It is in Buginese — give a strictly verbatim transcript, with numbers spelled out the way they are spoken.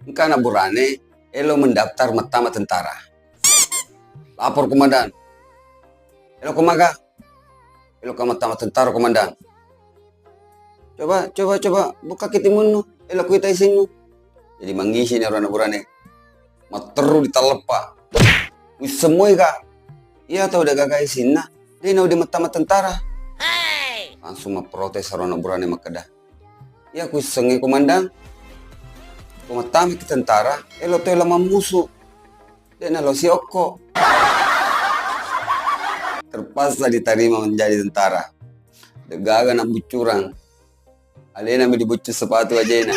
Engka anak burane elo mendaftar mettama tentara. Lapor komandan. Elo komaga? Elo ka mettama tentara, komandan. Coba, coba, coba, bukkaki timunnu. Elo kuita isinnu. Jadi mangisi ni ero anak burane. Matteru di talleppa. Wisseng moi ka. Iya tau de gaga isinna. De na ude mettama tentara. Langsung mapprotes ero anak burane makkeda. Iya kuissengngi, komandan. Ko mettamaki tentara, elo toi la mammusu. De na lo siokko. Terpaksa diterima menjadi tentara. De gaga nabbuccurang. Alena mi dibuccu sepatu ajena.